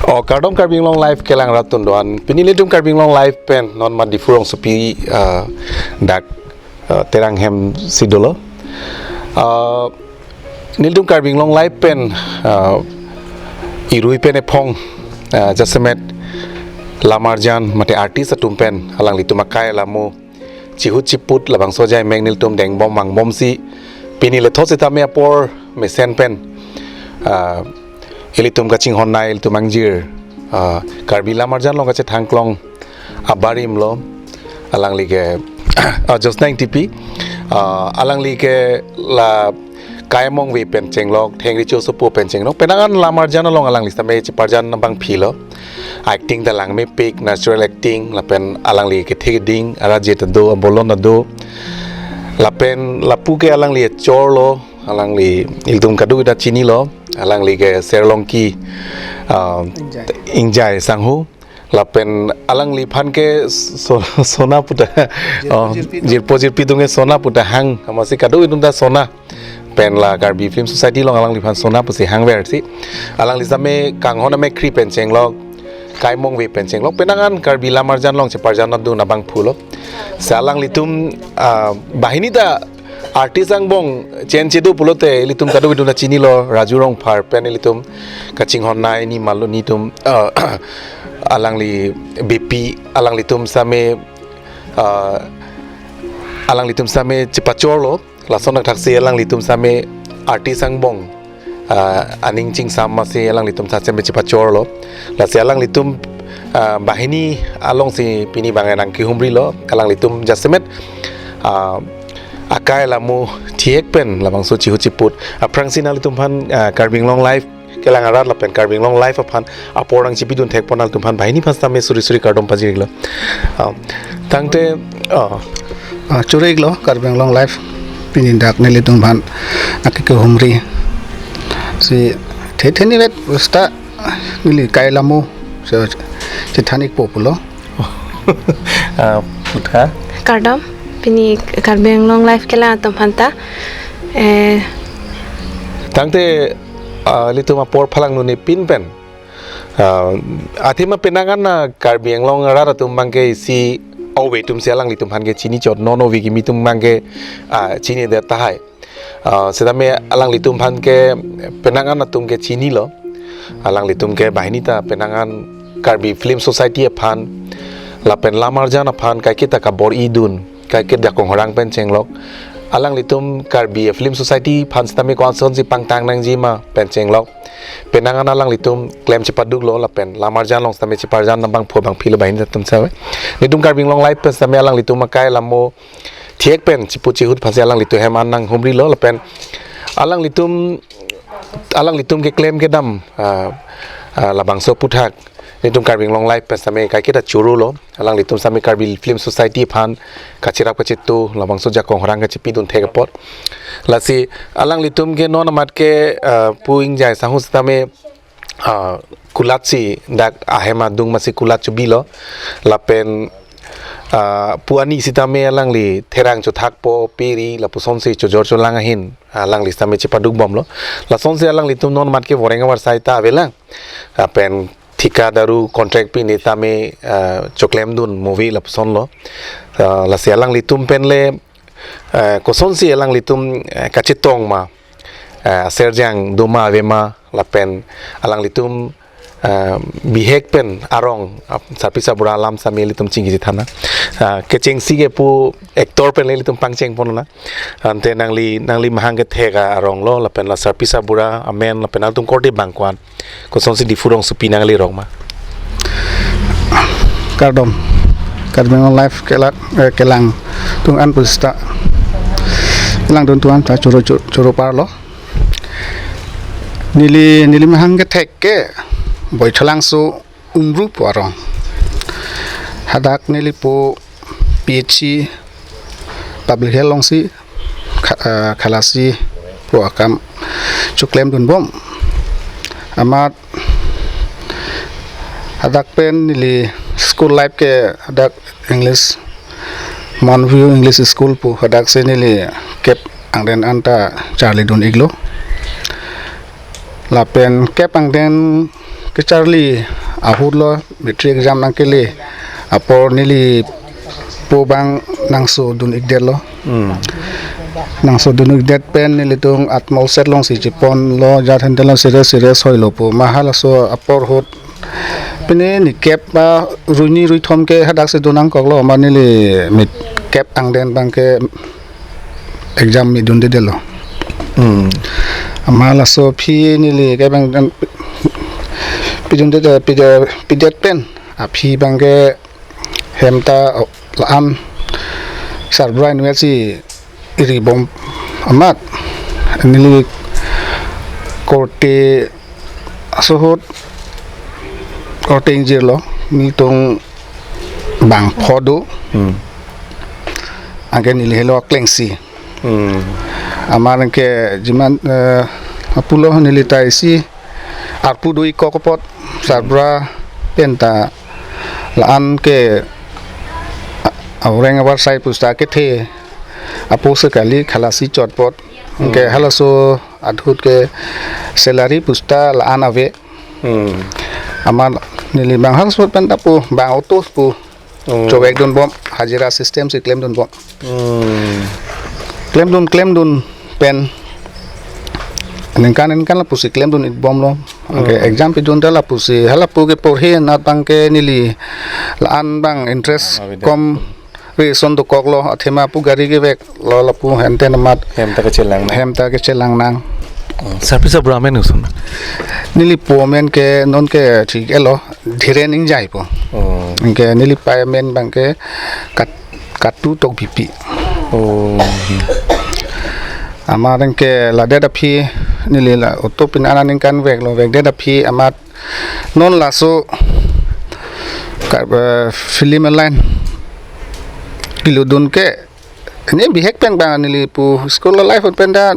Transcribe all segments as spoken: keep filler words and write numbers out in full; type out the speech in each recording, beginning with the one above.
Oh, kardom Karbi Anglong Live kelang rat atum do-an. Pini nelitum Karbi Anglong Live pen non ma Diphu rongsopi, ah, dak, ah, Terang hem si dolo. Ah, nelitum Karbi Anglong Live pen, ah, irui pen ephong, ah, jasemet lamarjan mate artist atum pen alanglitum akai alamo chihut chiput labangso ajai mek nelitum dengbom mangbomsi pini lethot setame apor mesen pen, ah, ilitum kachinghon nai ilitum angjir, ah, Karbi Lamarjan along kachethang klong abarim lo, alangli ke, ah, Josna Ingtipi, ah, alangli ke la Kaimongve pen chenglok, Thengri Chosopo pen chenglok, penang an lamarjan along alangli setame cheparjan abangpi lo. Acting ta langmepik, natural acting, lapen alangli kethe keding, arat je ta do, abolon ta do. Lapen lapu ke alangli achor lo, alangli ilitum kadokave ta chini lo, alangli ke Serlongki, ah, Ingjai. Ingjai Sangho. Lapen alangliphan ke so-, sona puta, jirpo, oh, jirpi do, jirpo jirpi do ke sona puta hang, amatsi kadokave atum ta sona. Pen la Karbi Film Society along alangliphan sona pusi hangversi. Alangli setame Kanghon Amekhri pen chenglok, Kaimongve pen chenglok, penang an Karbi Lamarjan along cheparjan adun abangphu lo. Si alanglitum, ah, banghini ta artist angbong chen chedo pulote ilitum kadokave atum ta chini lo, Raju Rongphar pen ilitum kachinghon nai ni malo nelitum, ah, alangli Bepi, alanglitum setame, ah, alanglitum setame chepachor lo. Lason thakthaksi alanglitum setame artist angbong, ah, aning chingsam amatsi alanglitum setame chepachor lo. Lasi alanglitum, ah, banghini alongsi pini bang nangkehumri lo. Alanglitum jasemet, ah, akai alamo thihek pen labangso chihut chiput. Aphrangsi nanglitum aphan, ah, Karbi Anglong Live kelang arat lapen Karbi Anglong Live aphan apor nangchipidun thekpon nanglitum aphan banghini aphan setame suri suri kardom pajir-iklo. Ah, tangte, ah, ah, choro-iklo Karbi Anglong Live pini dak nelitum aphan nangkehumri. Si the theni vet usta neli kai alamo si chethan-ikpo pulo. Ah, putha. Kardom, pini Karbi Anglong Live kelang atum aphanta. Eh. Tangte, ah, ilitum apor phalang nune pin pen. Ah, athema penang an na Karbi Anglong arat atum abangke isi ove atum si alanglitum aphan ke chini chot, non ove kimi atum abangke, ah, chinidet tahai. Ah, setame alanglitum aphan ke penang an atum ke chini lo. Alanglitum ke banghini ta penang an Karbi Film Society aphan, lapen lamarjan aphan kaiketa kabor-idun, kaiketa jakong horang pen chenglok. Alanglitum Karbi Film Society aphan setame kosonsi pangtang nangji ma pen chenglok. Penang an alanglitum klem chepaduk lo lapen lamarjan along setame cheparjan abangphu abangpi lo banghini atum save. Nelitum Karbi Anglong Live pen setame alanglitum akai alamo thihek pen chipu chihut aphansi alanglitum hem an nanghumri lo lapen alanglitum, alanglitum keklem kedam, ah, ah, labangso aphuthak nelitum Karbi Anglong Live pen setame kaiketa choro lo. Alanglitum setame Karbi Film Society aphan kacherap kachetu labangso jakong horang kachipidun thek apot. Lasi alanglitum ke non amat ke, ah, Pu Ingjai Sangho setame, ah, kulat si dak ahem adung amatsi kulat chobilo. Lapen, ah, Pu Ani setame alangli therang chothakpo, peri lapusonsi chojor cholang ahin alangli setame chepaduk bomlo. Lasonsi alanglitum non amat ke voreng avarsai ta avelang. Lapen thika daru contract pine setame, ah, choklemdun movie lapuson lo. Ah, lasi alanglitum pen le, eh, kosonsi alanglitum, eh, kachetong ma, eh, aserjang do ma ave ma lapen alanglitum, eh, bihek pen arong, ap-, sarpi sarbura alam setame ilitum chingki chethan na. Ah, kechengsi ke Pu actor pen le ilitum pangcheng pon na. Ante nangli, nangli mahang kethek arong lo lapen la sarpi sarbura amen lapen nangtum korte bang ko-an, kosonsi Diphu rongsopi nangli rong ma? Kardom. Karbi Anglong Live kelang, eh, kelang atum an pusita, kelangdun atum an ta choro, choro, choro parlo. Neli, neli mahang kethek ke Boithalangso Umru pu arong. Hadak neli pu P H C public health alongsi kha-, eh, khalasi pu akam choklemdun bom. Amat hadak pen neli school life ke hadak English, Mount View English School pu hadaksi neli kep angdeng anta charlidun-iklo. Lapen kep angdeng kecharli ahut lo, matric exam nangkele apor neli po abang nangso dun-ikdetlo. Hmm. Nangso dun-ikdet pen nelitum atmolset alongsi cheponlo, jat henten lo serious serious hoilo pu. Ma halaso apor ahut pine nikep ba ruini ruithom ke hadak si dun nangkoklo, ma neli mit kep angden abangke exam mi dundedetlo. Hmm. Amat laso aphi neli ke abang pidunde, pide, pidet pen aphi abangke hem ta, oh, la-an sarbrai nuet si iri bom amat neli korte aso ahut korte ingjirlo, nelitum bang pho do. Hmm. Anke neli helo klengsi. Hmm. Amat anke jiman, eh, apulo neli ta isi arpu do-ikkok apot sarbrai pen ta la-an ke a-, aureng avarsai pusta kethe apo sekali khalasi chot apot. Anke, hmm, halaso ahut ke salary pusta la-an ave. Hmm. Amat neli bang halaso pen ta pu bang auto pu, oh, chovekdunbom, hajira system si klemdunbom. Hmm. Klemdun, klemdun pen ningkan ningkan lapusi klemdun-ikbomlo. Anke, hmm, exam pidun ta lapusi, halapu ke porhi anat abangke neli la-an abang interest, ah, beda, kom reason dokoklo, athema pu gari keveklo lapu henten amat hem ta kachelang nang. Hem ta kachelang nang. Oh, sarpi sarbura amen koson? Neli po amen ke non ke thik-etlo, Dhiren Engjaipo. Oh. Anke neli pei amen abangke Kat-, Katu Tokbipi. Oh. Amat anke ladet aphi neli la auto pin aningkan veklo, vekdet aphi amat non laso ka, eh, film line kelutdun ke, ne bihek pen abang neli pu school life ahut pen ta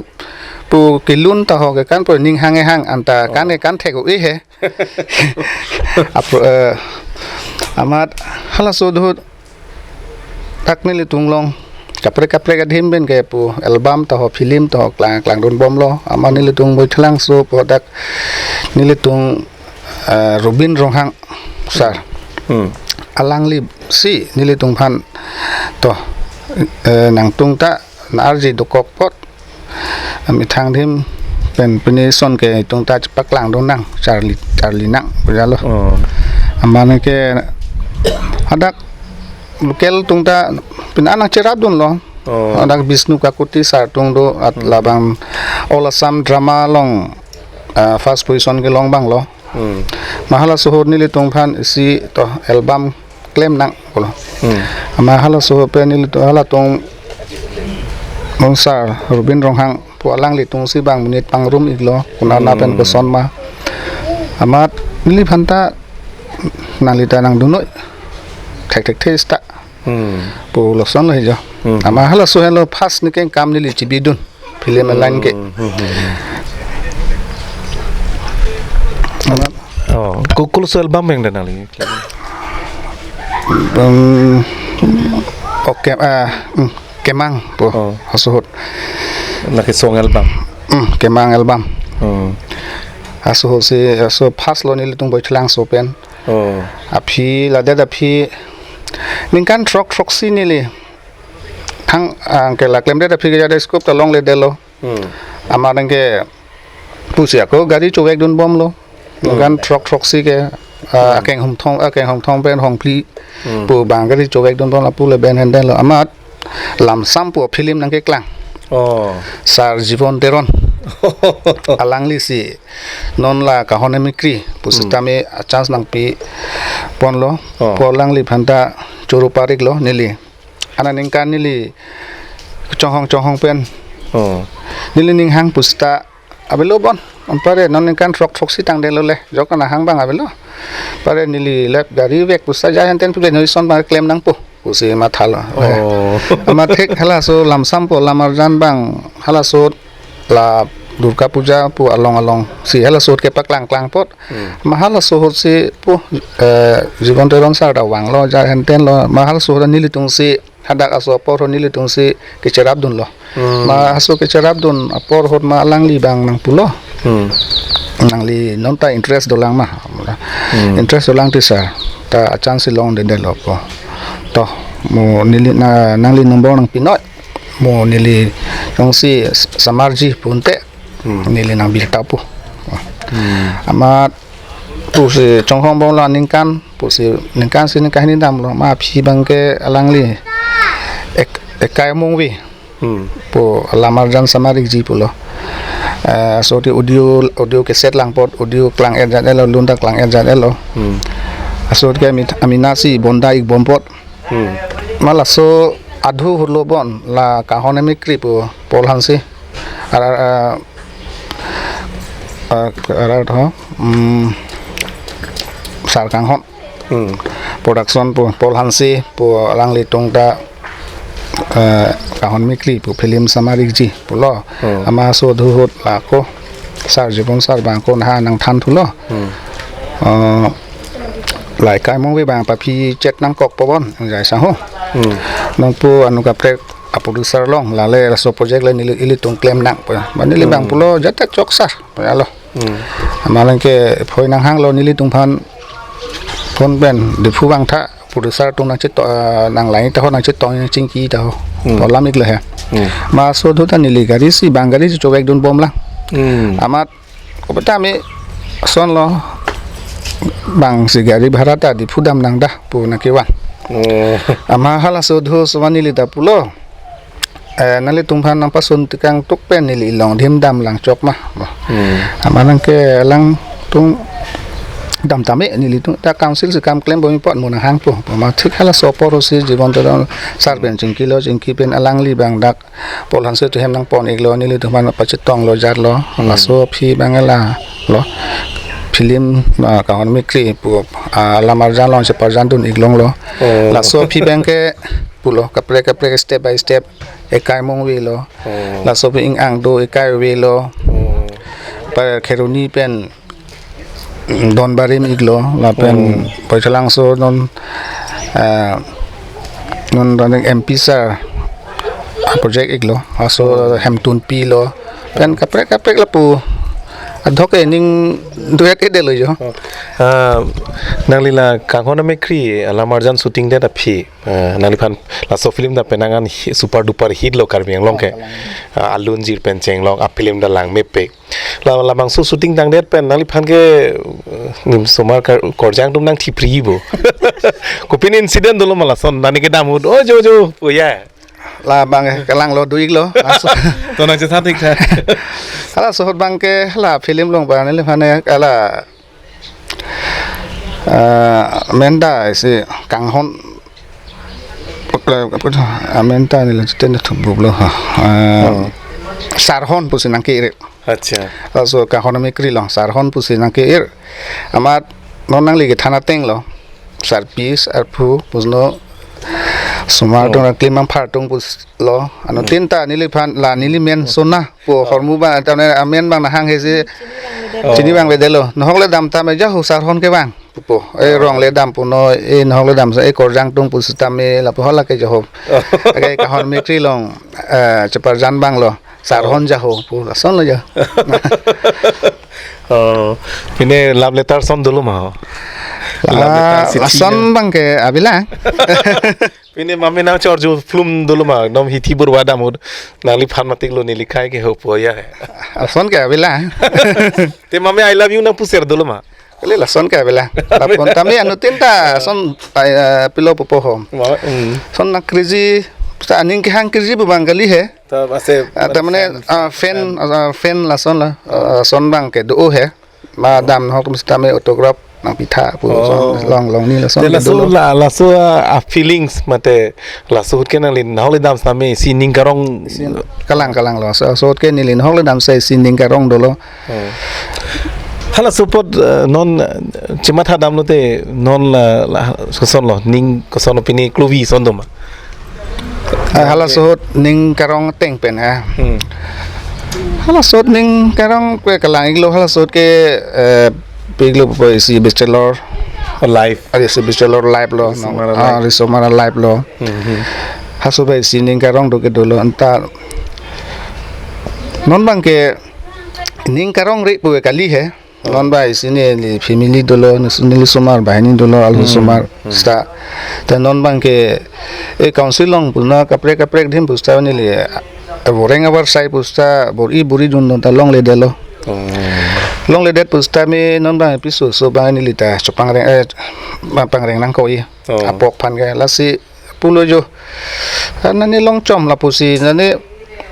pu kelun ta ho ke kan pu ning hang-e hang anta, oh, kan ke kan thek-o-e he. Apro, eh, amat halaso ahut dak nelitum along kaprek kaprek adim pen ke pu album ta ho film ta ho klang, klangdunbomlo. Amat nelitum Boithalangso pu dak nelitum, eh, Rubin Ronghang sir. Hmm. Alangli si nelitum aphan to, eh, nangtum ta na-arje dokok apot amethang adim pen pine ason ke itum ta chepaklangdun nang, charli, charli nang pu jalo. Oh. Amat anke hadak local atum ta pine nangcherapdunlo. Oh. Hadak Bishnu Kakuti sir atum do at, hmm, labang All Assam Drama along, ah, first position kelong abanglo. Hmm. Ma halaso ahut nelitum aphan isi to album klem nang pulo. Hmm. Amat halaso ahut pen nelitum halatum non sir Rubin Ronghang pu alanglitum si bang monit pangrum-iklo, konat, hmm, pen koson ma. Amat neliphan ta nangli ta nangdun noi, thekthekthe seta, hmm, pu lason lo he jo. Hmm. Amat halaso ahut lo first ne kengkam neli chebidun film, hmm, line ke. Hmm, hmm, hmm. Amat, oh, ko-, kolaso album yang da nangli? Um, oke, ah, hmm, Kemang pu. Oh. Laso ahut. Lake song album. Hmm, Kemang album. Hmm. Laso ahut si, laso first lo nelitum Boithalangso pen. Oh. Aphi, ladet aphi ningkan throk throksi neli thang, ah, anke la klemdet aphi ke jada scope ta longledetlo. Hmm. Amat anke pusi ako gari chovekdunbomlo. Hmm. Ningkan throk throksi ke, ah, hmm, Akenghumthong, Akenghumthong pen Hongphli, hmm, pu bang gari chovekdunbom lapu le ben hendenlo. Amat Lamsam pu film nangkeklang. Oh. Sir Jibon Teron. Alangli si non la Kahon Emikri pu, hmm, sitame a-chance nangpiponlo. Oh. Pu alangliphan ta choro pariklo neli. Aningkan neli chonghong chonghong pen. Oh. Neli ning hang pusita avelo bon. Anpare non ningkan throk throksi tangdetlo le. Jok anahang abang avelo. Anpare neli lap gari vek pusita jai hanten pule noi son abang klem nangpo pusi mathalo. Oh. Amat thek halaso Lamsam pu lam arjan abang halaso la Durga Puja pu along along si halaso ahut kepaklang klang apot. Hmm. Ma halaso ahut si pu, eh, Jibon Teron sir ta vanglo, jai hantenlo, ma halaso ahut nelitum si hadak laso apor ahut nelitum si kecherapdunlo. Hmm. Ma laso kecherapdun apor ahut ma alangli abang nangpulo. Hmm. Nangli non ta interest dolang ma. Hmm. Interest dolang ti sir. Ta a-chance si longdedetlo pu. To, mo neli na, nangli number nangpinoi. Mo neli jongsi s-, samarji pu unte. Hmm. Neli nangbirta pu. Hmm. Amat pusi chonghong bomlo aningkan, pusi ningkan si ningkan hini damlo. Ma aphi abangke alangli ek-, ekai mungvi. Hmm. Pu alam arjan samarikji pulo. Eh, so ti audio, audio cassette lang apot, audio klang-etjat-etlo, lun ta klang-etjat-etlo. Hmm. Laso ke amit-, amena si bonda-ik bom apot. Hmm. Ma laso adhu hulo bon la Kanghon Emikri pu Paul Hanse. Arar, eh, eh, arar tho, hmm, Sar Kanghon. Hmm. Production pu Paul Hanse pu alanglitum ta, eh, Kanghon Emikri pu film samarikji pulo. Hmm. Amat laso adhu ahut la ako sir, Jibon sir abang ako naha nangthan thulo. Hmm. Eh, la ekai mungvi abang paphi chet nangkokpo bon, jai sang ho. Hmm. Nangpu anu kaprek a-producer along, lale laso project le neli ilitum klem nang pu. Ma neli abang Hmm. pulo jat ta chok sir pu alo. Hmm. Amat alangke phone nanghanglo nelitum aphan, phone pen Diphu vangtha, producer atum nangchetong, eh, nanglangji ta ho, nangchetong nangchingki ta ho. Hmm. Pu alam-iklo he. Hmm. Ma laso adhu ta neli gari si, bang gari si chovekdun bomlang. Hmm. Amat kopita me sonlo, bang si gari bhara ta Diphu dam nang da pu nangkevan. Oh. Amat halaso adhu osomar neli ta pulo. Eh, nanglitum aphan nangpasun tekang tuk pen neli ilong adim damlang chok ma. Hmm. Amat alangke alangtum dam tame, nelitum ta council si kam klem bom apot mo nanghangpo. Amat thik halaso apor si Jibon Teron sir pen chingkilo, chingki pen alangli abang dak Paul Hanse atum hem nangpon-iklo, nelitum aphan pachetonglo jarlo. Hmm. Laso aphi abang lalo. Film, ah, Kanghon Emikri pu, ah, alam arjan along cheparjandun-ik longlo. Oh. Laso aphi abangke pulo kaprek kaprek step by step ekai mungvi lo. Oh. Laso aphi Ing-ang do ekai ave lo. Oh. Par Kheroni pen, mm, don barim-iklo, lapen Oh. Baithalangso non, eh, non running M P sir project-iklo, laso Oh. Hemtunpi lo. Pen kaprek kaprek lapu adhok ke ning duet-edetlo jo. Oh. Ah, nangli la Kanghon Emikri alam arjan shooting det aphi. Eh, nangliphan laso film ta penang an hi-, super duper hit lo Karbi Anglong ke. Ah, alun jir pen chenglok a-film ta lang mepik. La, labangso shooting tangdet pen nangliphan ke, eh, nim osomar kar-, karjang atum nangthipri bo. Kopine incident dolo ma lason, nani kedam ahut, "Oh, jo, jo," pu ya. Labang ke kelanglo, do-iklo. Laso To nangchethan thik tha. Halaso ahut abangke la film along abang neliphan ke la Ah, amen ta isi Kanghon, ah, amen ta neli ten thubuk lo ha. Ah, Oh. Sarhon pusi nangke-ir. Acha. Laso Kanghon Emikri along Sarhon pusi nangke-ir. Amat non nangli kethan ateng lo. Sarpi, sarpo, pusi non osomar Oh. atum nangklim nangphartung pusi lo. Ano Hmm. tin ta neliphan la neli men sona pu Oh. ahormu abang, ta ne amen abang nanghanghe si Oh. chini abang avedetlo. Nahok le dam tame ja ho Sarhon ke abang. Pupo. Eh, Oh. rong le dam punon, eh, nahok le dam sa, eh, karjang atum pusitame lapu hala ke ja ho. Oh. Ake Kanghon Emikri along, eh, cheparjan abang lo. Sarhon Oh. ja ho pu lason lo ja. Oh. Pine love letter son dolo ma ho? Love letter Ah, sithi lason ya. Abangke avelang. Pine mame nangchorjo film dolo ma, ekdom hithi burwa dam ahut nangliphan matik lo neli kai ke ho pu ya. Lason ke avelang. Te mame I love you nangpuser dolo ma? Kali lason ke avelang. Lapon tame anuttin ta son, eh, pilo pupo ho. Ma, hmm. Son nangkirji, ta aning kehang kirji pu abang kali he. Ta ase Ah, ta mane, fan, ah, fan, fan. Ah, fan lason la, ah, son abangke do he. Ma Oh. dam nahok pusitame autograph nangpitha pu Oh. son long long ni lason Te ke laso dolo. La, laso, ah, ah, feelings mate laso ahut ke nangli nahok le dam sitame isi ning karong. Isi kalang kalang lo. Laso, laso ahut ke neli nahok le dam si isi ning karong dolo. Hmm. Halaso apot, eh, non, eh, chematha damlote non la, la, koson lo, ning koson lo pine klovi son do ma? Ah, halaso ahut ning karong ateng pen ha. Hmm. Halaso ahut ning karong ke kelang-iklo halaso ahut ke, eh, pi-iklo pu isi bachelor. Oh, life. Ah, isi bachelor life lo, no. Risomar a-life. Ah, risomar a-life lo. Hmm, hmm. Halaso ahut isi ning karong do ke dolo anta. Non abangke ning karongre pu kali he. Non abang isi neli family dolo, neli osomar banghini dolo, alu Hmm, osomar hmm. Seta. Ta non abang ke, eh, council along puna kaprek kaprek adim pu seta neli, eh, boreng avarsai pu seta bor-i bor-i dun dun ta longledetlo. Oh. Longledet pu seta me non abang piso so abang neli ta chopangreng, eh, ma pangreng nangkok-i. Oh. Apok aphan ke lasi pulo jo. Ah, nani longchom lapusi, nani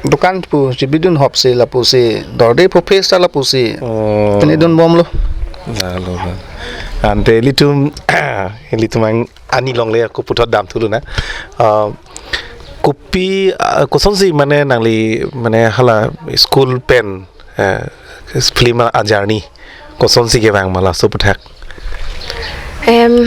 dukan pu chibidun hopsi lapusi, dorde pu phes ta lapusi. Oh. Pini dunbomlo. Lalo, lalo. Ante ilitum, ilitum ang ani longle ako puthot damthu lonang. Ah, kopi, ah, kosonsi mane nangli mane hala school pen, eh, film ajourney kosonsi kevang ma laso aputhak? Em,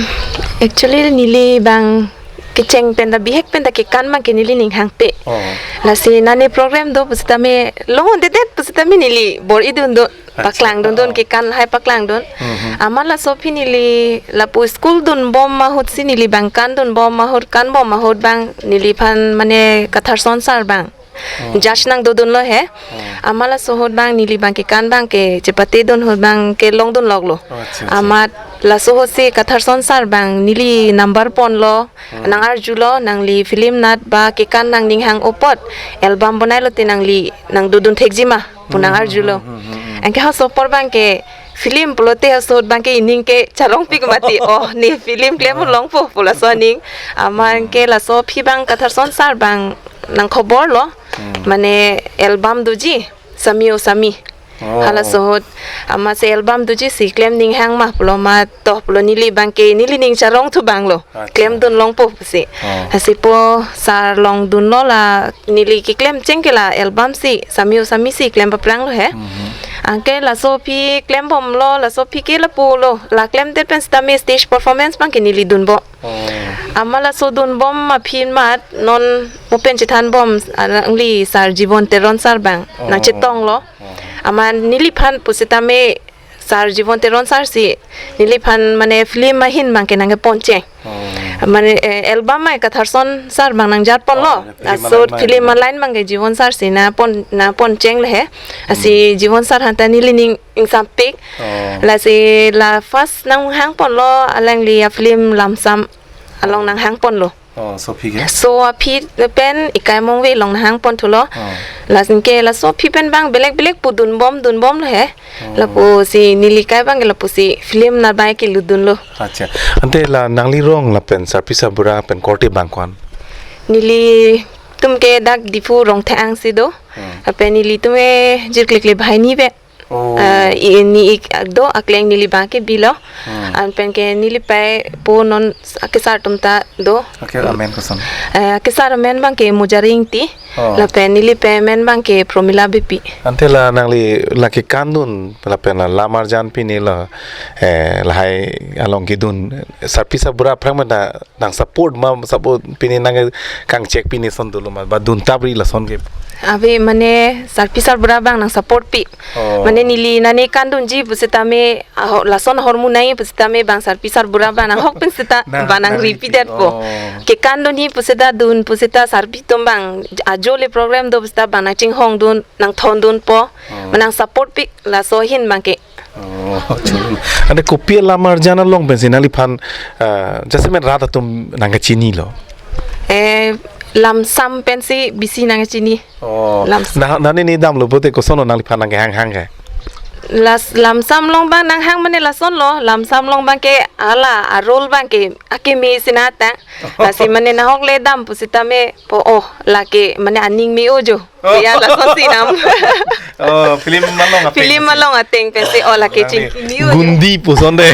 actually neli abang kecheng pen ta bihek pen ta kekan abang ke neli ning hangpe. Oh. Lasi nani program do pu seta me longledet pu seta me neli bor-i dun do. Acha. Paklang dun dun Oh. Kekan lahai paklang dun. Mhm. Amat laso aphi neli lapu school dunbom ahutsi neli abang kan dunbom ahut kanbom ahut abang neliphan mane Katharson sir abang. Oh. Judge nangdodunlo he. Oh. Amat laso ahut abang neli abang kekan abang ke chepate dun ahut abang ke longdun loklo. Oh, acha, acha. Amat laso ahutsi Katharson sir abang neli number ponlo. Hmm. Nang-arjulo, nangli film nat ba kekan nangning hang apot album bonai lote nangli nangdodun thekji ma pu Hmm, nang-arjulo. Hmm, hmm, hmm, hmm. Anke halaso apor abang ke film pulote halaso ahut abang ke ining ke charongpik mati. Oh, ne film klem Oh. longpo pu laso aning. Amat Hmm. ke laso aphi abang Katharson sir abang nangkhoborlo. Hmm. Mane album doji, Sami O Sami. Oh. Halaso ahut, amatsi album doji si klem ning hang ma pulo amat to pulo neli abang ke neli ning charongthu abang lo. Acha. Klem dun longpo pusi. Oh. Lasi pu sir longdunlo la neli keklem cheng ke la album si, Sami O Sami si klem papranglo he. Mhm. Anke laso aphi klembomlo, laso aphi ke lapulo, la klemdet pen seta me stage performance abang ke neli dunbom. Oh. Amat laso dunbom aphi amat non mo pen chethanbom alangli sir Jibon Teron sir abang Oh. nangchetonglo. Oh. Amat neliphan pu seta me sir Jibon Teron sir si neliphan mane film ahin abang ke nangkepon cheng. Oh. Mane, eh, album mai Katharson sir abang nangjar ponlo. Oh, film Laso aline abang film ke. Aline abang ke Jibon sir si nangpon, nangpon cheng le he. Lasi Hmm. Jibon sir aphan ta neli ning ingsampik. Oh. Lasi la first nanghang ponlo alangli afilm Lamsam along nanghang ponlo. Oh, laso aphi ke? Laso aphi pen Ikai Mongve along nanghang ponthulo. Oh. Lasi ke laso aphi pen abang belek belek pu dunbom dunbomlo he. Oh. Lapusi neli kai abang ke lapusi film nat abang ke lutdunlo. Acha. Ante la nangli rong lapen sarpi sarbura pen korte abang ko-an? Nelitum ke dak Diphu Rongthek-ang si do. Hmm. Lapen nelitum ke jirklikli banghini pen. Oh. Ah, i, ni ik do akleng neli abang ke bilo. Hmm. Anpen ke neli pei po non s-, akesar atum ta do. Ake amen koson? Eh, akesar amen abang ke Mojari Ingti. Oh. Lapen neli pei amen abang ke Promila Beypi. Ante la nangli lake kandun lapen la lam arjan pini la, eh, lahai along kedun sarpi sarbura aphrang mena nang support ma, support pini nang kangchek pini ason dolo ma ba dun tapri lason ke? Ave mane sarpi sarbura abang nang support pi. Oh. Mane neli nane kandunji pu seta me aho-, lason ahormu nai pu seta me abang sarpi sarbura abang nanghok pen seta nang, ba nang nang repeat repeat po. Oh. Kekandunji pu seta dun pu seta sarpi atum abang ajo le program do pu seta abang nangchinghong dun nangthon dunpo. Oh. Manang support pi laso ahin abang ke. Oh, cholo. Ante kopi alam arjan along pensi nangliphan, ah, jasemet rat atum nangkechinilo? Eh, Lamsam pensi bisi nangkechini. Oh. Lamsam. Nah, nani ni damlo pote kosonlo nangliphan nangkehang hang ke? Las-, Lamsam along abang nanghang mane lasonlo, Lamsam along abang ke hala a-role abang ke akeme sinata. Lasi mane nanghok le dam pu seta me po oh lake mane aning me-o jo. Oh. Ya, lason si nam. Oh, film along ateng film si. Along ateng pensi, oh, lake Lake chingki me-o jo. Gundi puson de.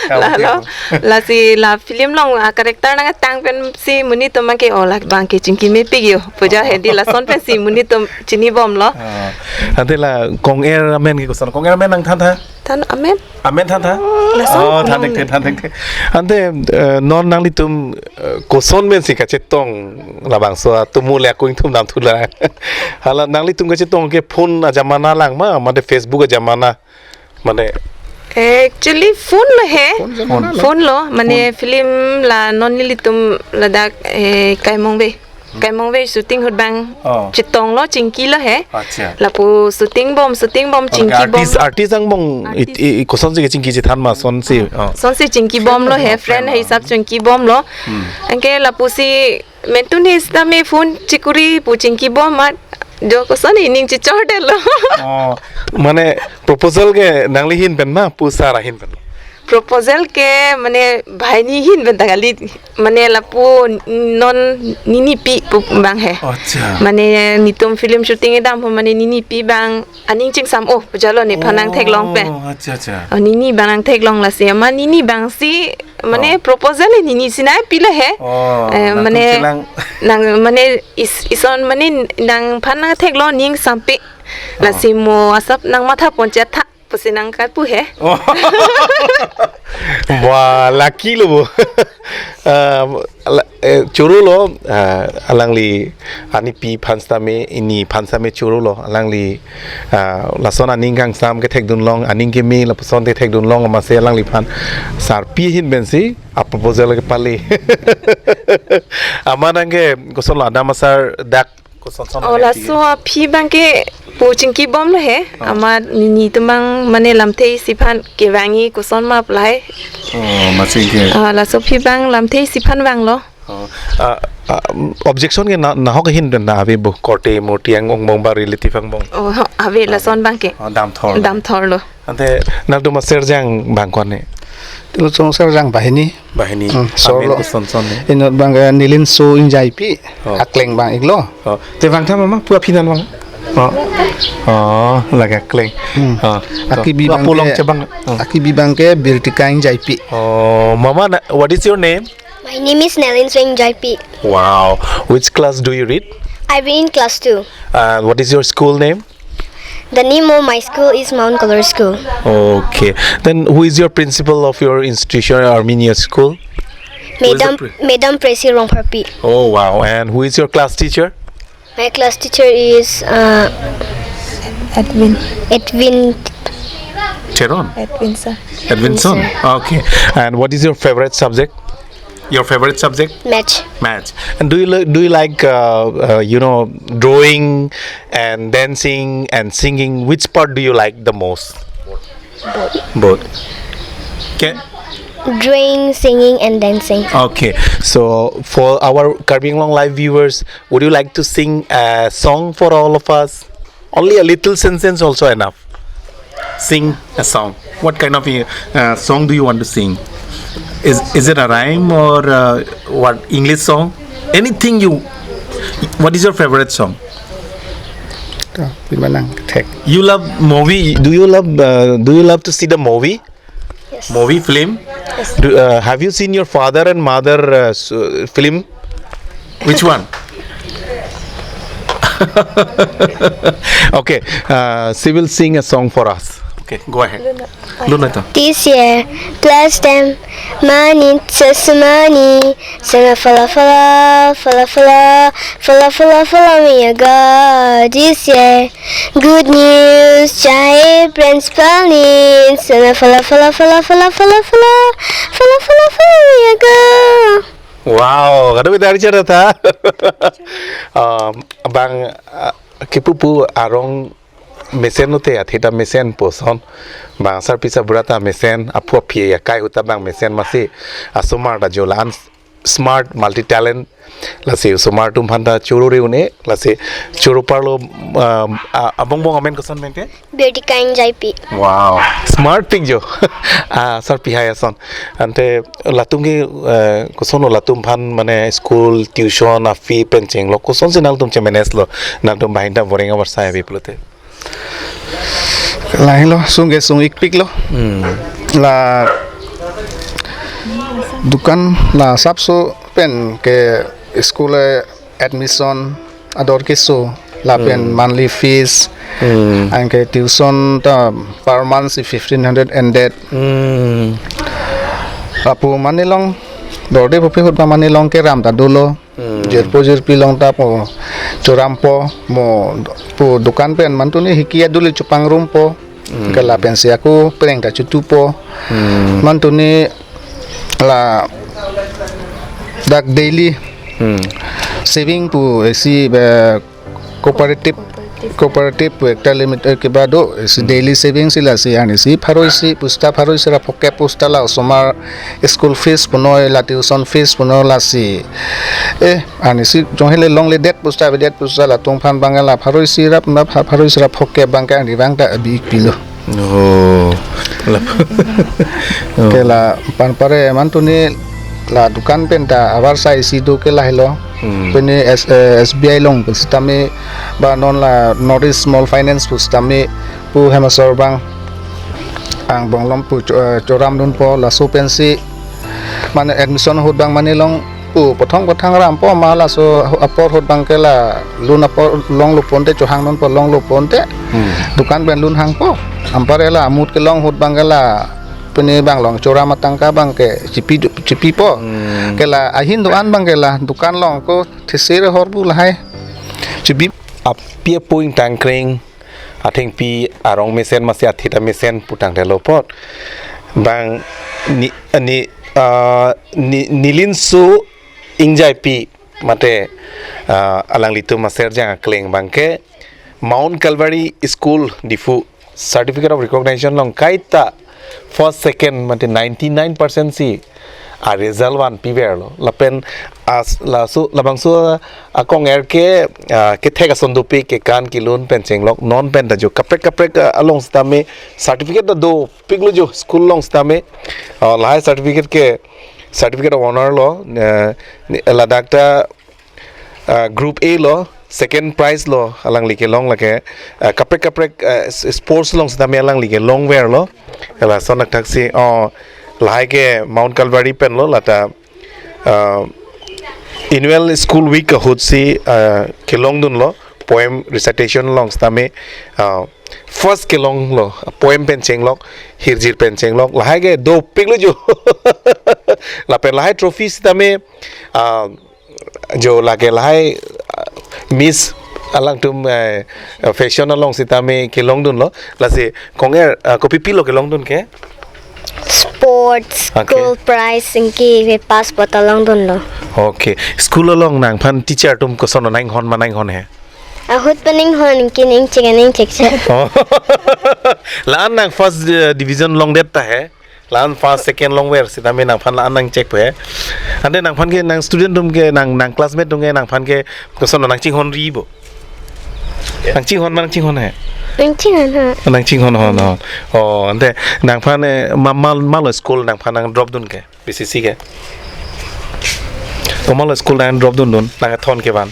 Lalo, lasi la film along a-character nangtang pensi monit atum abang ke, oh, la abang ke chingki mepik jo. Puja Oh. Hedi lason pensi monit atum chinibomlo. Ah. Ante la kong-er amen ke koson? Kong-er amen nangthantha? Than amen. Amen thantha? Lason Oh, than amen. Thekthe, than thekthe. Ante, eh, non nanglitum, eh, koson pensi kachetong labangso atum le ako ingthum damthu la. Hala nanglitum kachetong ke phone ajamana lang ma, mate Facebook ajamana, mate? Eh, actually phone lo he. Phone jamana Phone. Lo. Phone lo, mane Phone. Film la non nelitum ladak, eh, Ikai Mongve. Kaimong ve shooting ahut bang Oh. Chetonglo, chingkilo he. Acha. Lapu shooting bom, shooting bom, Okay, chingki bom. Artist, artist angbong it, Artist. I, i, kosonsi kechingki chethan ma sonsi. Oh. Sonsi chingki bomlo he, Friend friend ma. Hisap chingki bomlo. Hmm. Anke lapusi mentun he sitame phone chikuri pu chingki bom mat. Jo koson ining chichordetlo. Oh, mane proposal ke nangli ahin pen ma pu sar ahin pen? Proposal ke mane banghini ahin pen ta kali. Mane lapu non ninipi pu bang he. Acha. Mane netum film shooting kedam ho mane ninipi bang aning chingsam-o pu jalo nephan nangtheklong pen. Oh, acha, acha. Oh, nini bang nangtheklong lasi. Amat nini bangsi mane Oh. Proposal he nini sinai pilo he. Oh, Eh, nangtum mane chelang. Nang mane is, ison mane nangphan nangtheklong ning sampe. Oh. Lasi mo asap nangmatha pon chetha pusi nangkarpu he. Oh. Wah, lucky lo bo. Ah, ala-, eh, chorolo, ah, alangli anipi aphan sitame, ini aphan sitame chorolo, alangli, ah, lason aning kangsam kethekdunlong, aning keme lapuson kethekdunlong, amatsi alangliphan sarpi ahin pensi, a proposal kepale. Amat nangke kosonlo adam asar dak kosonson Oh, lagi laso aphi bang ke pu chingki bomlo he. Oh. Amat nini atum bang mane lamthe isi aphan kevangji koson ma pu lahai. Oh, amatsi ke. Ah, laso aphi bang lamthe isi aphan vanglo. Oh, ah, ah, objection ke na, nahok ahin pen ta ave bo, korte morti angbong bang relative angbong. Oh, ho, ave Ah. lason bang ke. Oh, damthor. Damthorlo. Ante nangtum aserjang bang ko-an ne? Laso aserjang banghini. Banghini. Hmm, Amen sorlo. Kosonson ne? Inut bang ke Nilinso Ingjaipi. Oh. Akleng bang iklo. Oh. Te vangtha mama pu aphi nang vang. Oh. Oh, lake akleng. Hmm. Oh. Akibi Pu bang apolong ke, chabang. Oh. Akibi bang ke Birtika Ingjaipi. Oh, mama na, what is your name? My name is Nilinso Ingjaipi. Wow. Which class do you read? I read in class two. Uh, what is your school name? The name of my school is Mount Kalori School. Okay. Then who is your principal of your institution, I mean your school? Who is the Madam, pri- Madam Presi Rongpharpi. Oh, wow. And who is your class teacher? My class teacher is uh, Edwin. Edwin. Cheron? Edwin sir. Edwinson? Sir. Okay. And what is your favorite subject? Your favorite subject? Maths. Maths. And do you li-, do you like, uh, uh, you know, drawing and dancing and singing? Which part do you like the most? Both. Both. Okay. Drawing, singing, and dancing. Okay. So for our Karbi Anglong Live viewers, would you like to sing a song for all of us? Only a little sentence also enough. Sing a song. What kind of uh, song do you want to sing? Is is it a rhyme or uh, what, English song? Anything you. What is your favorite song? Pi manang thek. You love movie? Do you love uh, do you love to see the movie? Yes. Movie, film? Yes. Do, uh, have you seen your father and mother uh, s- uh, film? Which one? Okay, uh, she will sing a song for us. Okay, go ahead. Luna. Luna to. This year, bless them. Money, just money. Sing a fala fala, fala fala, fala fala, follow me, your God. This year, good news, chai principal needs. Sing a fala fala, fala fala, fala fala, fala fala, follow me, your God. Wow, kado bidari chara tha. Um, bang uh, kipupu arong mesen note atheta mesen poson. Bang sarpi sarbura ta mesen, aphu aphi akai ahut ta bang mesen, amatsi asomar ta jo la-an smart, multi talent. Lasi osomar atum aphan ta choro re un-e, lasi choro parlo, um, a- abongbong amen koson pen ke? Birtika Ingjaipi. Wow, smart pik jo. Ah, sarpi hai ason. Ante latum ke uh, kosonlo latum aphan mane school, tuition, a-fee pen chenglok kosonsi nangtum che-manage lo, nangtum banghini ta boreng abar sai ave pulote? Lahelo, sungke sung-ikpiklo. Hmm. La dukan la asapso pen ke school admission ador keso lapen Hmm. monthly fees Hmm. anke tuition ta per month si fifteen hundred ended. Hmm. Lapu mane along dorde pupe ahut ta mane along keram ta dolo. Hmm. Jirpo jirpi along ta po chorampo mo pu dukan pen mantuni hiki aduli chopangrumpo. Hmm. Ke lapensi ako pereng ta chotupo. Hmm. Mantuni la dak daily Hmm. Saving pu isi, eh, cooperative, cooperative pu ekta limit, eh, keba do, isi daily saving si lasi arnisi pharo isi pu seta, pharo isi ra phokep pu seta la osomar school fees punoi, la tuition fees punoi lasi. Eh, arnisi jong hele longledet pu seta, avedet pu seta latum aphan abang ke la pharo isi ra puna pha-, pharo isi ra phokep abang ke arni abang ta abi pilo. Oh. Lap-, oh. Ke la pan pare man tuni la dukan pen ta avarsai isi do ke lahelo. Hmm. Pini S-, eh, S B I along pu sitame ba non la North East Small Finance pu sitame pu hem asor abang angbong along pu cho-, eh, choramdunpo, laso pensi mane admission ahut abang mane long pu pothong pothong rampo ma, laso apor ahut abang ke la loan apor longlo ponte, chohangdunpo longlo ponte. Hmm. Dukan pen loan hangpo. Anpar la amut kelong ahut abang ke la pini abang long choram atangka abang ke chipi, chipipo. Hmm. Ke la ahin do-an abang ke la dukan along ko thesir hor pu lahai chipi. Api apo ingtang kreng, athengpi arong mesen masi athit amesen pu tangtelo apot. Bang ni, ni, ah, ni, Nilinso Ingjaipi mate, ah, alanglitum aserjang akleng abang ke Mount Calvary School Diphu Certificate of Recognition along kaita first, second mate ninety-nine percent si a result vanpiverlo. Lapen as-, laso labangso akong er ke, ah, kethek ason dopik, kekan kelun pen chenglok, non pen ta jo kaprek kaprek, ah, along sitame certificate ta dopiklo jo school along sitame. Ah, lahai certificate ke certificate of honor lo, eh, ni-, ladak ta, ah, group A lo, second prize lo, alangli kelong lake, ah, kaprek kaprek, ah, s-, sports along sitame alangli kelongverlo. Lason athak si, oh, lahai ke Mount Calvary pen lo, lata, ah, annual school week ahut si, ah, kelongdunlo, poem recitation along sitame, ah, first kelonglo, poem pen chenglok, hirjir pen chenglok, lahai ke dopiklo jo. Lapen lahai trophy sitame, ah, jo lake lahai, ah, Miss alangtum, eh, fashion along sitame kelongdunlo. Lasi kong er, ah, kopi pilo kelongdun ke? Sports, okay. School prize, anke ke pass bottle longdunlo. Okay. School along nangphan teacher atum koson nanghon ma nanghon he? Ahut pen inghon, anke ning chek, ning chek chek. Oh. La-an nang first, eh, division longdet ta he? La-an first, second longver sitame nangphan la-an nangchekpo he. Ante nangphan ke nang student atum ke nang, nang classmate atum ke nangphan ke koson nangchinghonri bo? Nangchinghon ma nangchinghon he? Nangchinghon ha. Nangchinghon hon hon. Oh, ante nangphan, eh, ma, ma, malo school nangphan nang drop dun ke? B C C ke? Komatlo school nang drop dundun, nangkethon kevan?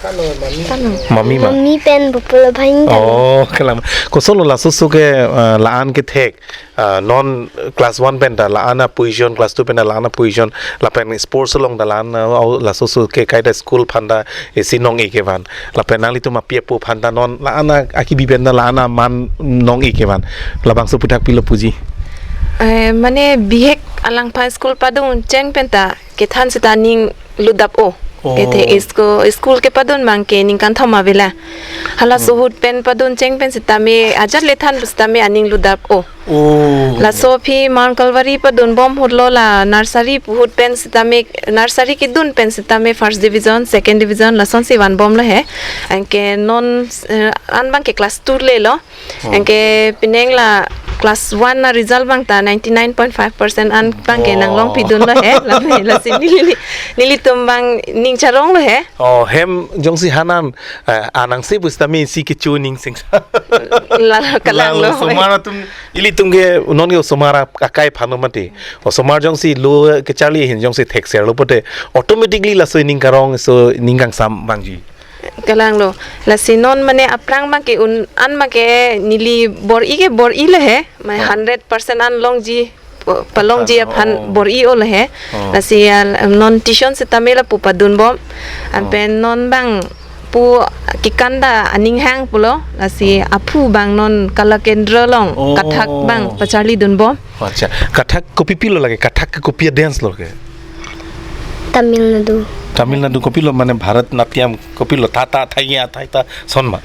Kano, mami. Kano. Mami ma? Mami pen pupulo bhai kan. Oh, kalang. Kosonlo laso aso ke, eh, la-an kethek, eh, non class one pen ta la-an aposition, class two pen ta la-an aposition, lapen sports along ta la-an, eh, au-, laso aso ke kaita school aphan ta isi nong-e kevan. Lapen nanglitum api apo aphan ta non la-an akibi pen ta la-an aman nong-e kevan. Labangso aphuthak pilo puji? Eh, mane bihek alangphan school padun cheng pen ta kethan seta aning lutdap-o. Oh. Kethe isko, school kepadun abang ke ningkan thom avela. Halaso Hmm. ahut pen padun cheng pen sitame ajat lethan pu sitame aning lutdap-o. Oh. Laso aphi Mount Calvary padunbom ahutlo la nursery pu ahut pen sitame, nursery kedun pen sitame first division, second division lasonsi vanbomlo he. Anke non, eh, an abang ke class two lelo. Oh. Anke penang la class one a-result abang ta ninety-nine point five percent an abang ke Oh. nanglong pidunlo he. La, lasi neli, nelitum abang ning charonglo he. Oh, hem jongsi hanan, eh, anang si pu sitame isi kecho ning sing. La, la, kalanglo. Lalo osomar atum, ilitum ke non ke osomar akai aphan mati. Osomar jongsi lo kecharli ahin jongsi thekserlo pote automatically laso ining karong, so ining kangsam vangji. Kalanglo. Lasi non mane aphrang abang ke un-an abang ke neli bor-i ke bor-ilo he. Mane Oh. hundred percent an longji, pa-, palongji Oh. aphan bor-i-olo he. Oh. Lasi, ah, non tuition sitame lapu padunbom. An Oh. pen non abang pu kekan ta aning hang pulo. Lasi Oh. aphu abang non Kala Kendra along Oh. Kathak abang pacharlidunbom. Acha, Kathak kopi pilo lake, Kathak ke kopi a-dance lo ke? Tamil Nadu. Tamil Nadu kopilo mane Bharatanatyam kopilo, tha tha thaiya thai tha son ma?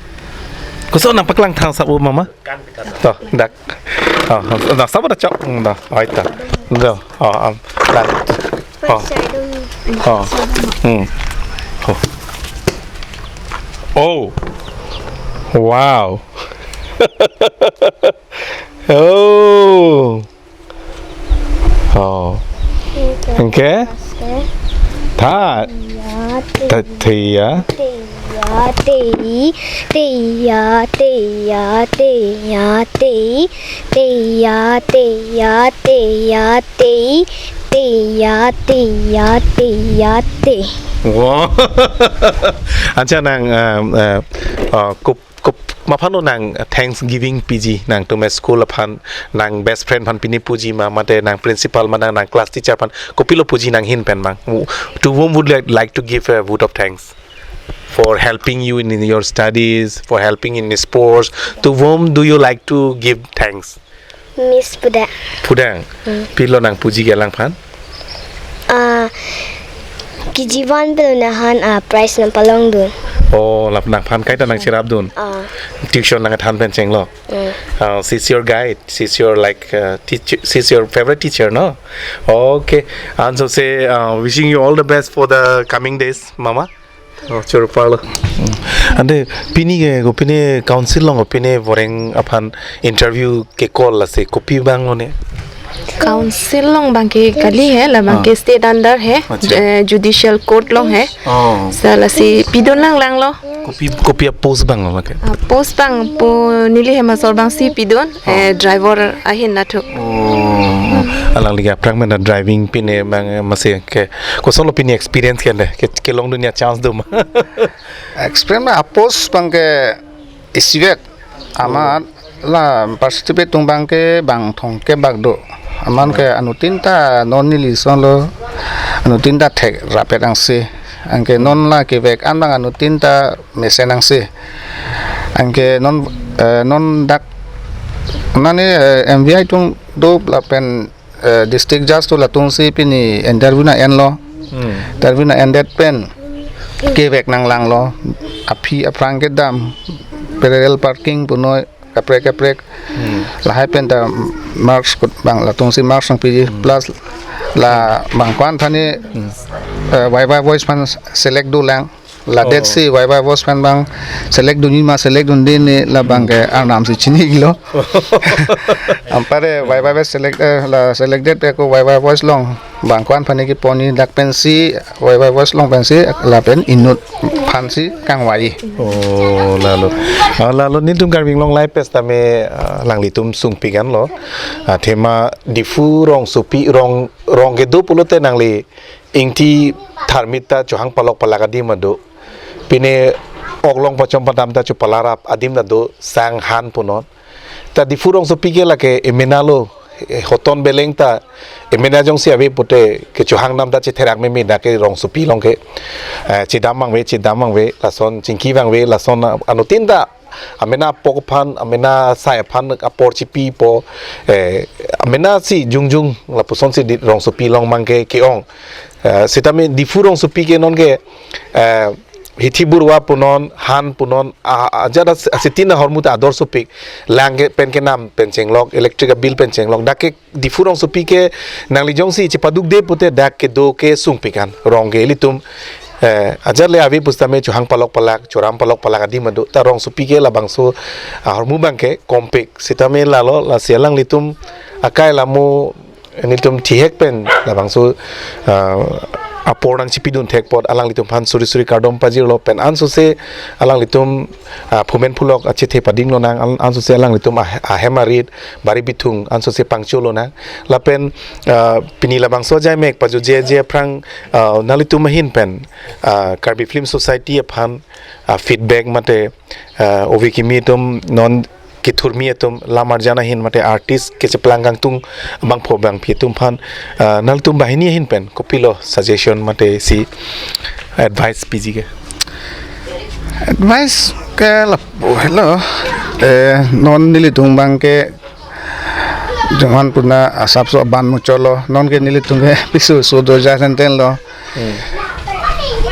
Koson nangpaklang thang sabo mama? To, dak. Oh, na sabo ta chok, hmm, da, ai ta. Do, oh, am, dak. Oh. Oh. Hmm. Oh. Oh. Wow. Oh. Oh. Okay. That. Teya, te- Teya. Teya, teya, teya, teya, teya, te- Teya, teya, teya, teya, te- Teya, teya, teya, teya, te- Wow. Acha nang, um, uh, uh, kup, kup, maphan lo nang Thanksgiving piji nangtum school aphan, nang best friend aphan pine puji ma, mate nang principal ma, nang, nang class teacher aphan kopilo puji nang ahin pen mang? To whom would you like, like to give a vote of thanks for helping you in, in your studies, for helping in sports? To whom do you like to give thanks? Miss Pudang. Pudang. Hmm. Pilo nang puji ke alangphan? Ah, K G one pilo nangphan, ah, prize nangpalongdun. Oh, lap nangphan kaita nangcherapdun. Ah. Tuition nangthan pen chenglok. Hmm. Uh, she's your guide. She's your, like, uh, teacher. She's your favorite teacher, no? Okay. And so say, uh, wishing you all the best for the coming days, Mama. Oh, choro parlo. Hmm. Ante pini ke, kopine council along kopine voreng aphan interview ke call lasi kopi abang lone? Council along abangke kali he, labangke Ah. state under he, Acha. eh, judicial court along he. Oh. Sa lasi pidun lang langlo. Kopi, kopi a-post abang lo lake? Ah, post abang pu neli hem asor abangsi pidun, Oh. eh, driver ahin nathu. Oh. Alangli ke aphrang mena driving pine abang, eh, masi ke. Kosonlo pini experience ke ante? Ke, kelongdun a-chance do ma? Experience ma a-post abangke isivek. Amat la participate atum abangke bang thomkep bak do. Amat ke anuttin ta non neli asonlo, anuttin ta thekrap-et angse. Anke non la kevek an abang anuttin ta mesen angse. Anke non, eh, non dak nani, eh, M V I atum do lapen eh, district judge atum latumsi pini interview nang-enlo. Hmm. Interview nang-endet pen kevek nang langlo. Aphi aphrang kedam, parallel parking punoi, kaprek kaprek. Hmm. Lahai pen ta marks kut abang latumsi marks nangpiji. Hmm. Plus la bang ko-an aphan ni, Hmm. eh, Y Y Voice aphan select do lang. Ladet Oh. si Y Y Voice aphan abang select dunji ma select dunde ne, labangke arnam si chinilo. Anpar Y Y Voice select, eh, la selected ako Y Y Voice along bang ko-an aphan ni kepon ni, dak pensi Y Y Voice along pensi lapen inut aphansi kangvai. Oh, lalo. Ah, lalo nelitum Karbi Anglong Live pen tame, ah, alanglitum sungpik anlo. Ah, athema Diphu rongsopi, rong, rong kedo pulote nangli ingti tharmit ta chohang palok palak adim ado. Pine oklong pachom padam ta chopalarap adim ta do, sang han punon. Ta Diphu rongsopi ke lake emena lo, eh, hoton beleng ta emena jongsi ave pute kechohang dam ta chetherak meme dak ke rongsopi along ke. Eh, chedam vangve, chedam vangve, lason chingki vangve, lason anuttin ta amena apok aphan, amena asai aphan apor chipipo, eh, amena si jongjong lapusonsi di rongsopi along abangke ke-ong. Eh, sitame Diphu rongsopi ke non ke, eh, hithi burwa punon, han punon, a, a, ajat as-, asitin ahormu ta ador sopik, lang ke pen kenam pen chenglok, electric bill pen chenglok, dak ke Diphu rongsopi ke nangli jongsi chepadukde pute dak kedo ke sungpik an. Rong ke ilitum, eh, ajat le ave pusitame chohang palok palak, choram palok palak adim ado. Ta rongsopi ke labangso ahormu abangke kompik. Sitame lalo, lasi alanglitum akai lamo nelitum thihek pen labangso, ah, apor nangchipidun thek apot alanglitum aphan suri suri kardom pajirlo pen ansose alanglitum, ah, phumen phulok achethe padinglo nang, an-, ansose alanglitum ah-, ahem arit bari bithung ansose pangcholo nang. Lapen, ah, pini labangso ajai mek pajujeje aphrang, ah, nanglitum ahin pen, ah, Karbi Film Society aphan, ah, feedback mate, ah, ove kimi atum non kethurmi atum lam arjan ahin mate artist kecheplang kangtung bangpho bangphi atum aphan, ah, nanglitum banghini ahin pen kopilo suggestion mate si advice piji ke? Advice ke lapu helo, eh, non nelitum abangke johan puna asapso aban muchotlo, non ke nelitum ke piso so do ja senten lo. Hmm.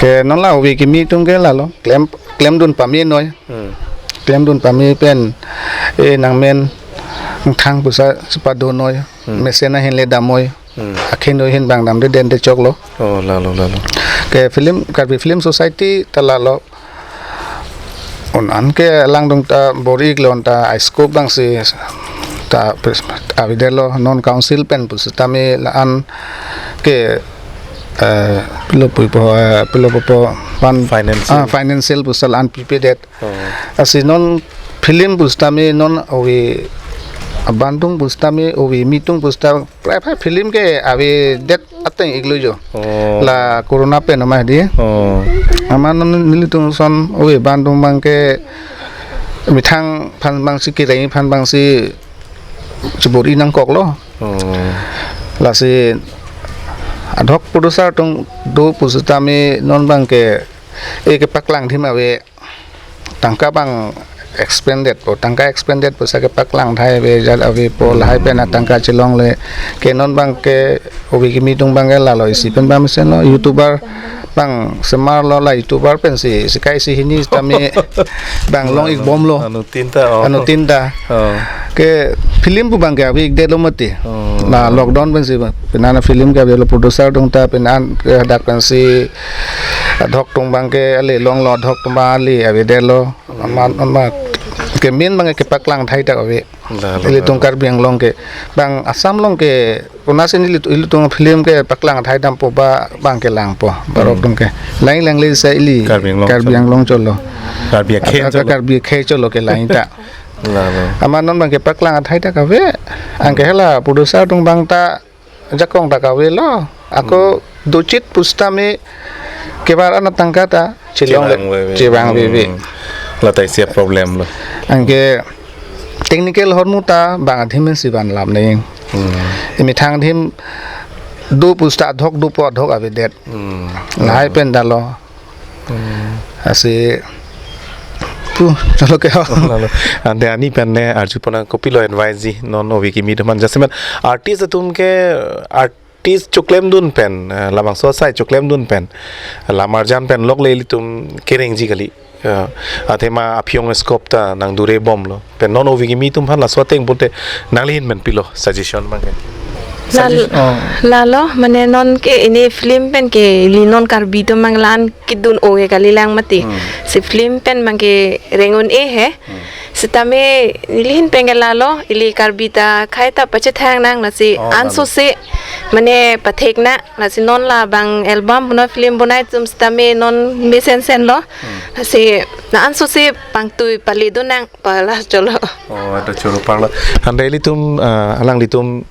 Ke non la ove kimi atum ke lalo klem, klemdun pame noi. Hmm. Klemdun pame pen, eh, nangmen nangthang pusa chepadun noi. Hmm. Mesen ahin le dam noi. Hmm. Akhin noi ahin bang damde dente choklo. Oh, lalo, lalo. Ke film, Karbi Film Society ta lalo. un an ke langdung ta bor-ik lo, anta ai scope abang si ta pres-, avedetlo, non council pen pusitame la-an ke, eh, pilo pupo, eh, pilo pupo pan, Financial. Ah, financial pusita la-an pipedet. Oh. Lasi non film pusitame non ove abangdung pusitame ove mitung pusita prai prai film ke avedet ateng-ik lo jo. Oh. La corona pen nama di. Oh. Amat non nelitum ason ove abangdung abang ke methang aphan abang si kereng aphan abang si chibor-i nangkoklo. Oh. Lasi adhok producer atum do pusitame non abang ke, eh, kepaklang thim ave, tangka abang expended po, tangka expended po sa kepaklang thai ave, jat avepo, lahai pen atangka chelongle, ke non abang ke ove kimi atum abang ke lalo isi pen abang mesenlo, YouTuber abang semarlo, la YouTuber pensi, si kai si hini tame abang long-ik bomlo. Anuttin ta, oh. Anuttin ta. Oh. Ke film pu abang ke ave-ikdetlo mati. Oh. La lockdown pensi abang, penang film ke avelo, producer atum ta penang ke hadak pensi adhok atum abang ke ale longlo, adhok atum abang ale avedetlo. Amat, amat ke main abang ke kepaklang thai ta ave. La, la, ilitum la. Karbi Anglong ke, bang Assam along ke, konatsi ili, ilitum film kepaklang thai dampo ba abang ke langpo, barok atum ke. Lang langle sa ili Karbi Anglong Karbi chot. Anglong chotlo. Karbi akhei chotlo. Karbi akhei chotlo kelang ta. La, la. Amat non abang kepaklang thai ta kave. Anke hala producer atum abang ta jakong ta kavelo. Ako dochit pusitame kevar an atangka ta chelongle, chevang veve. Chevang veve. Hmm. La ta isi problem lo. Anke technical ahormu ta bang adim si vanlap neng. Hmm. Emethang adim do pusita adhok dopo, adhok avedet. Hmm. Lahai pen dalo. Hmm. Lasi pu, cholo ke ho. Lalo. Ante ani pen ne arjupon nang, kopilo advice ji non ove kimi atum aphan, jasemet artist atum ke, artist choklemdun pen, eh, labangso asai choklemdun pen, lam arjan pen lok le ilitum kerengji kali. Eh, athema aphi-ong scope ta nangdure bomlo. Pen non ove kimi atum aphan laso ateng pute nanglihin pen pilo suggestion abang ke? Lal-, suggestion, oh. Lalo, mane non ke ini film pen ke ili non Karbi atum abang la-an kedun-o ke kalilang mati. Hmm. Si film pen abang ke reng un-e he. Hmm. Sitame nelihin pen ke lalo, ili Karbi ta khai ta pachethang nang, lasi, oh, ansose mane pathek nang, lasi non labang album bonai, film bonai atum sitame non mesensen lo. Hmm. Lasi la ansose pangtui pale dun nang pala cholo. Oh, anta choro parlo. Ante ilitum, ah, alanglitum,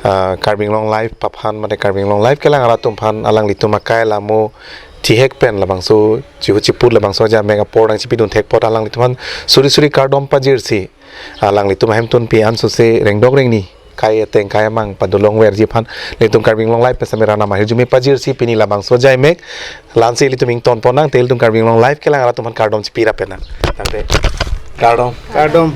ah, Karbi Anglong Live aphan, mane Karbi Anglong Live kelang arat atum aphan alanglitum akai lamo thihek pen labangso chihu chiput labangso ajamek apor nangchipidun thek apot alanglitum aphan suri suri kardom pajirsi, alanglitum ahemtunpi ansose rengdok rengni kai ateng kai amang padolong verji aphan nelitum Karbi Anglong Live pen sitame Ranam ahirjume pajirsi pini labangso ajamek la-ansi ilitum ingtonpon nang, te ilitum Karbi Anglong Live kelang arat atum aphan kardom chipi rap nang. Tangte. Kardom. Kardom.